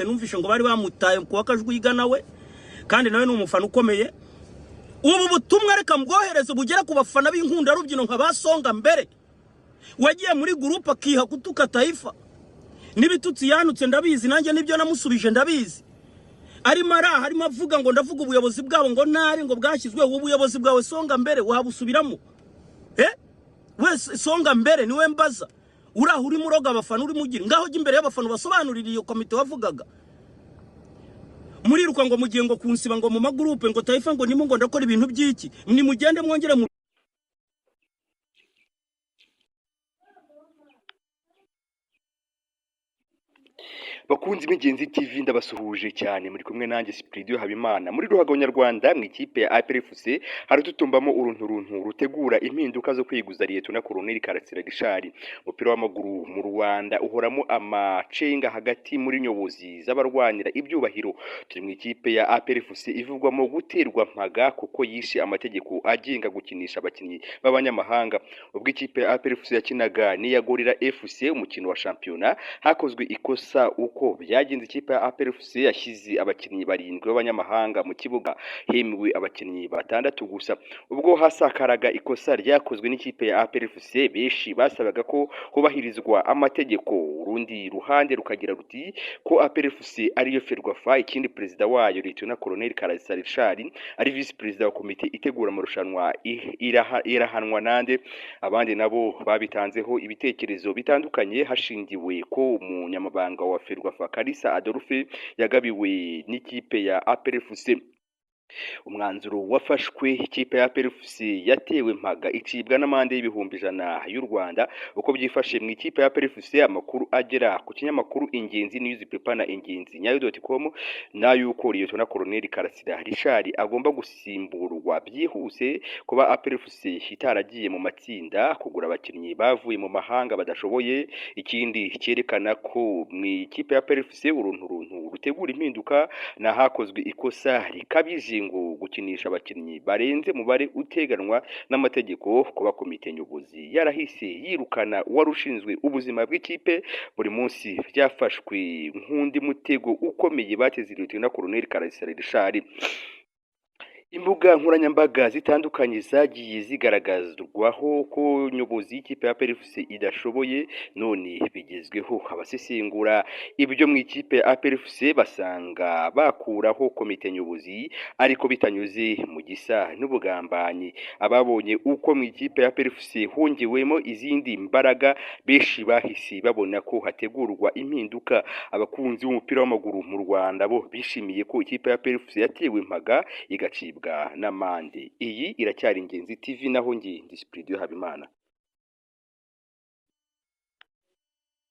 Rwose numvishe ngo bari bamutaye kuwa Kajwiga nawe, kandi nawe ni umufana ukomeye. Ubu butumwa reka mbwohereze bugere ku bafana b'inkundarubyino nka basonga mbere wagiye muri groupe akiha kutuka Taifa n'ibitutsi yanutse, ndabizi nanjye nibyo namusubije ndabizi. Arimo araha arimo avuga ngo ndavuga ubuyobozi bwabo ngo nabi ngo bwashyizweho. Ubuyobozi bwawe Songa Mbere wabusubiramo? We Songa Mbere niwe mbaza, uraho urimo uroga abafana, urimo ugira ngaho jya imbere y'abafana ubasobanurire iyo komite wavugaga. Muriruka ngo mugiye ngo kunsiba ngo mu magurupe ngo Taifa ngo nimo ngo ndakora ibintu by'iki, nimugende mwongere mu Bakunzi b'Ingenzi TV, ndabasuhuje cyane, muri kumwe nanjye Spridio Habimana. Muri ruhago nyarwanda mu ikipe ya APR FC harututumbamo urunturuntu rutegura impinduka zo kwiguza Liyetona Koloneli Karasira Gishari. Umupira w'amaguru mu Rwanda uhoramo amacenga hagati muri nyobozi z'abarwanira ibyubahiro. Turi mu ikipe ya APR FC ivugwamo guterwa mpaga kuko yishe amategeko agenga gukinisha abakinnyi b'abanyamahanga. Ubwo ikipe ya APR FC yakinaga n'iya Gorilla FC umukino wa shampiyona, hakozwe ikosa. Uko byagenze, ikipe ya APR FC yashyize abakinnyi 7 b'abanyamahanga mu kibuga, hemewe abakinnyi 6 gusa. Ubwo hasakaraga ikosa ryakozwe n'ikipe ya APR FC, benshi basabaga ko hubahirizwa amategeko. Urundi ruhande rukagira ruti ko APR FC ariyo Ferwafa, ikindi perezida wayo Liyetona Koloneli Karasira Richard ari visi perezida wa komite itegura amarushanwa irahanwa nande? Abandi nabo babitanzeho ibitekerezo bitandukanye hashingiwe ko umunyamabanga wa Ferwafa Kalisa Adolphe yagabiwe n'ikipe ya APR FC. Umwanzuro wafashwe, ikipe ya APR FC yatewe mpaga icibwa n'amande y'100,000 y'u Rwanda. Uko byifashe mu ikipe ya APR FC, amakuru agera ku kinyamakuru Ingenzi Newspaper na Ingenzi Nyayo.com n'ay'uko Liyetona Koloneli Karasira Richard agomba gusimburwa byihuse. Kuba APR FC itaragiye mu matsinda, kugura abakinnyi bavuye mu mahanga badashoboye. Ikindi cyerekana ko mu ikipe ya APR FC urunturuntu rutegura impinduka na hakozwe ikosa rikabije ngo gukinisha abakinnyi barenze umubare uteganwa n'amategeko, kuba komite nyobozi yarahise yirukana uwari ushinzwe ubuzima bw'ikipe buri munsi byafashwe nk'undi mutego ukomeye bateze Liyetona Koloneli Karasira Richard. Imbuga nkoranyambaga zitandukanye zagiye zigaragazwaho ko nyobozi y'ikipe ya APR FC idashoboye, none bigezweho. Abasesengura ibyo mu ikipe ya APR FC basanga bakuraho komite nyobozi ariko bitanyuze mu gisa n'ubugambanyi. Ababonye uko mu ikipe ya APR FC hongewemo izindi mbaraga, benshi bahise babona ko hategurwa impinduka. Abakunzi b'umupira w'amaguru mu Rwanda bo bishimiye ko ikipe ya APR FC yatewe mpaga igacibwa n'amande. Iyi iracyari Ingenzi TV, naho njye ndi Spridio Habimana.